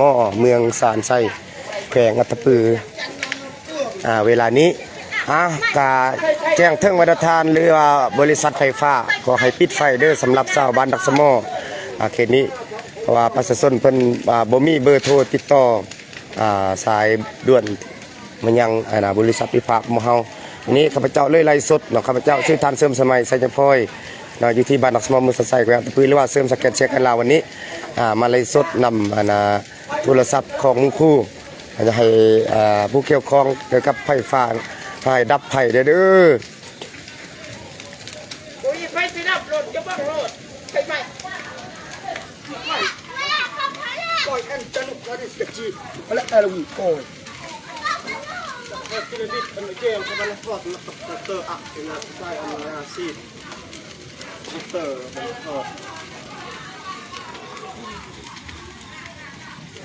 ມໍ ເມືອງສານໄຊ ແຂວງອັດຕະປື ອາ ເວລານີ້ ອາ ກະແຈ້ງເຖິງບັນດາທ່ານ ຫຼືວ່າບໍລິສັດໄຟຟ້າ ຂໍໃຫ້ປິດໄຟເດີ້ ສຳລັບຊາວບ້ານດັກສະໝໍ ອາ ເຂດນີ້ ເພາະວ່າປະຊາຊົນເພິ່ນ ອາ ບໍ່ມີເບີໂທຕິດຕໍ່ ອາ ສາຍດ່ວນມາຍັງ ອັນນະ ບໍລິສັດໄຟຟ້າຂອງເຮົາ. ນີ້ຂ້າພະເຈົ້າເລີຍໄລສົດເນາະ ຂ້າພະເຈົ້າຊື່ທ່ານ ເສີມສະໄໝ ໄຊຍະພອຍ ເນາະ ຢູ່ທີ່ບ້ານດັກສະໝໍ ເມືອງສານໄຊ ແຂວງອັດຕະປື ຫຼືວ່າເສີມສະແກນເຊັກ ແອນ ລາວ ວັນນີ້ ອາ ມາໄລສົດນຳ ອັນນະ ໂທລະສັບຂອງໝູ່ຄູ່ ໃຫ້ ອາ ຜູ້ກ່ຽວຂ້ອງກ່ຽວກັບໄຟຟ້າ ໃຫ້ດັບໄຟເດີ້. ໂອ້ຍ ໄຟຊິດັບໂລດ ຈະບັງໂລດ ໄຟໄໝ້ ໄຟໄໝ້ Poi anca nu ka riska ci ala ala wi poi. Sa ka tira dit an jeng ka bala fot na ka ta ta a ina sai an na sit. Ka ta ta fot.